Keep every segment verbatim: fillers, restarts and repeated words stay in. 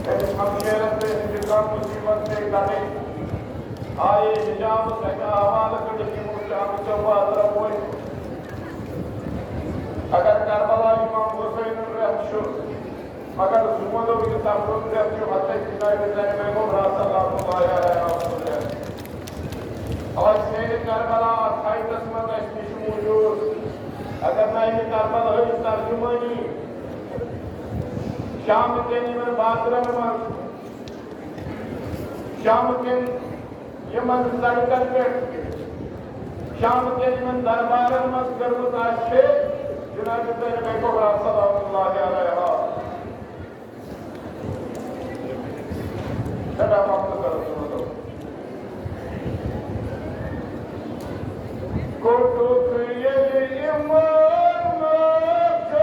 شمشیرن تہٕ انتقام مصیبت پیٚیہِ کڑٕنۍ۔ آیے حجابس اَکہِ حوالہٕ کٔڑِتھ یِمو شامہٕ چٮ۪و بازرٕ وٲتۍ۔ اگر کربلا امام حسینُن رٮ۪تھ چھُ، مگر زوٗنو یہِ تفرُن رٮ۪تھ چھُ، حضرت جناب زینب کبریٰ سلام اللہ علیہا ہُنٛد رٮ۪تھ۔ آز شیرِ کربلا اتھ حیطس منٛز اسہِ نِش موجود۔ اگر نہٕ امہِ کربلہٕچ ترجمٲنی شامہٕ کٮ۪ن یِمن بازرن منٛز، شامہٕ کٮ۪ن یِمن سڑکن پٮ۪ٹھ، شامہٕ کٮ۪ن یِمن دربارن منٛز کٔرمٕژ آسہِ ہے جناب زینب کبریٰ سلام اللہ علیہا۔ سٮ۪ٹھاہ مۄختصر اوس یِمن دوٚپمُت۔ کوٚٹُکھ ییٚلہِ اِمام چھُ،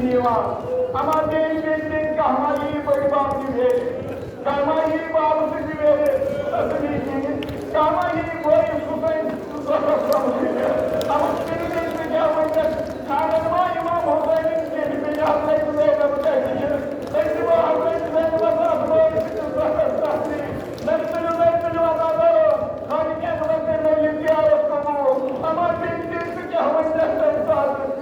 یِوان۔ اما بیٚیہِ، بیٚیہِ، بیٚیہِ کانٛہہ ما یِیہِ بٔڑۍ بب تہِ بیٚیہِ؟ کانٛہہ ما یِیہِ بابہٕ تہِ بیٚیہِ؟ تسلی دِنہِ؟ کانٛہہ ما یِیہِ بٲیِس حُسین زۄخس سمکھنہِ؟ اما بیٚیہِ، بیٚیہِ، بیٚیہِ کیٛاہ وَنہِ؟ خانن ما اِمام حُسینٕنۍ بیٚنہِ بیٚیہِ حضرت زینب تَتہِ چھِ؟ تٔمۍ تہِ ما حضرت زینبس آسہٕ بٲیِس سٕنٛدِس زۄخس تسلی؟ نبی تُلِو، نبی تُلِو، عطا کرو۔ خالق اکبر کٔرِو یہِ زیارت قبوٗل۔ اما بیٚیہِ، بیٚیہِ، بیٚیہِ کیٛاہ وَنہِ تَمہِ ساتہٕ؟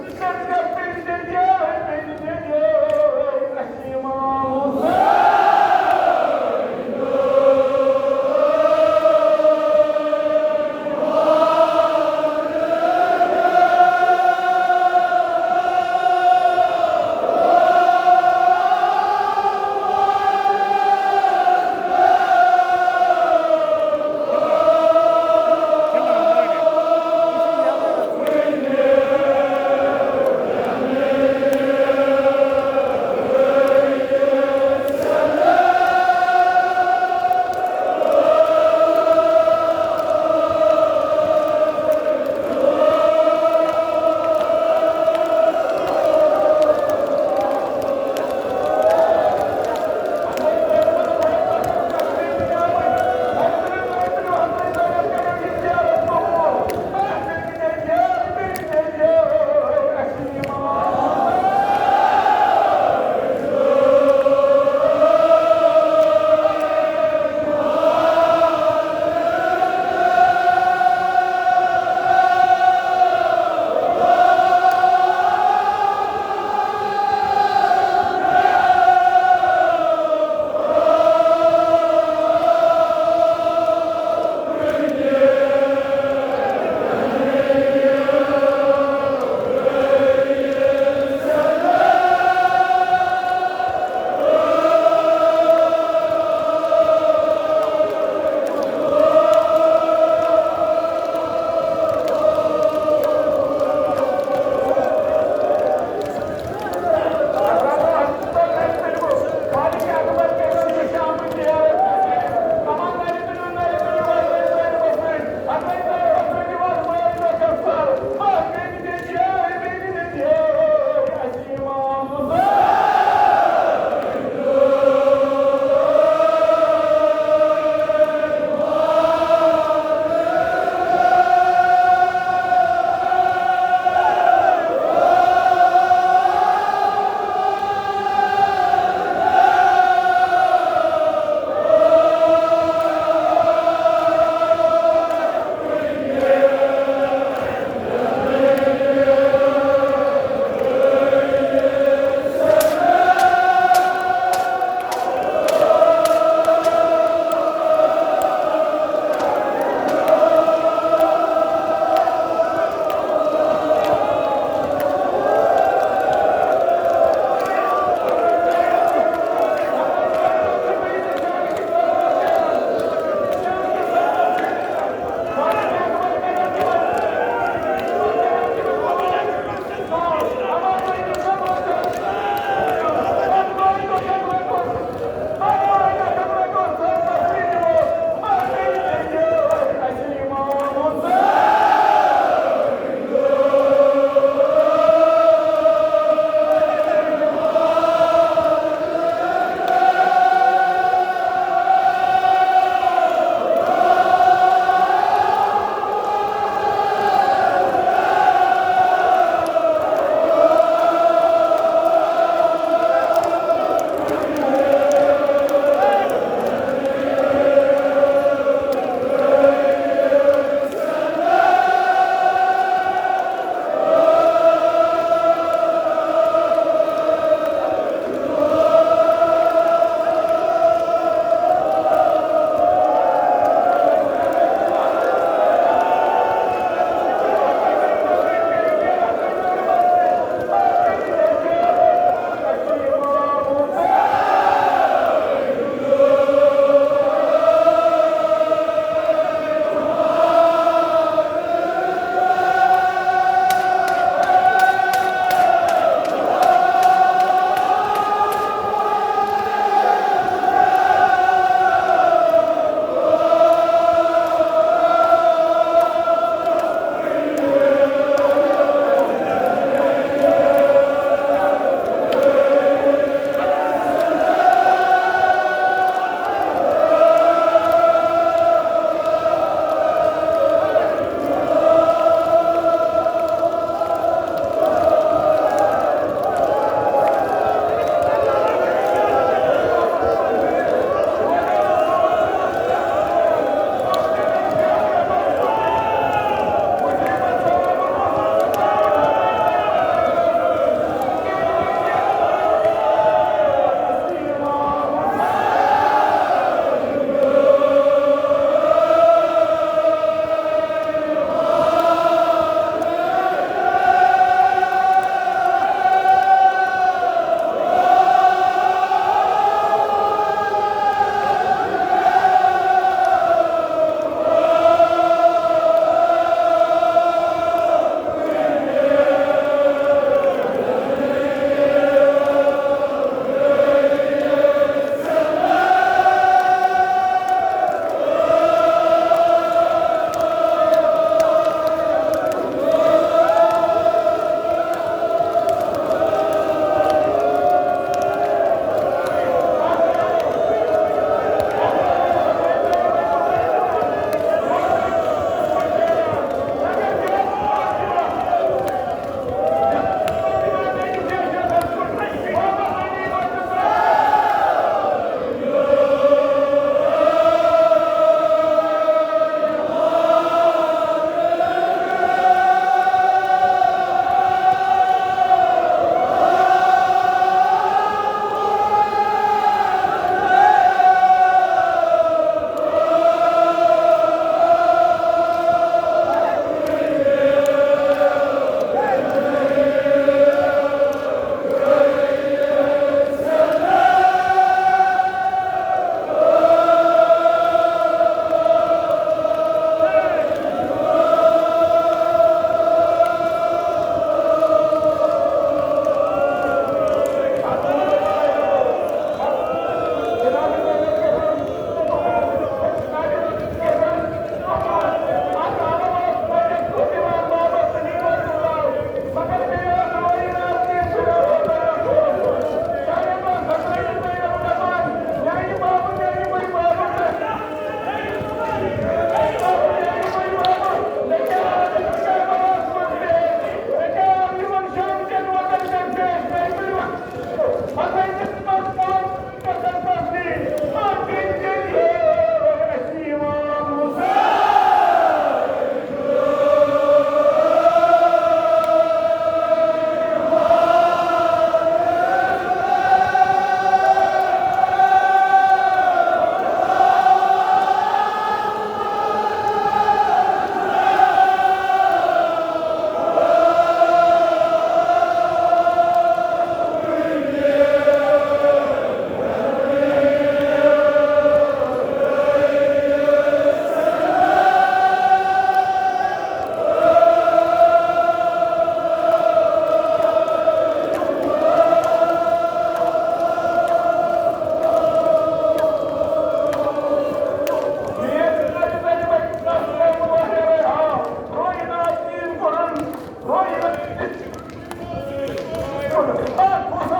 کُس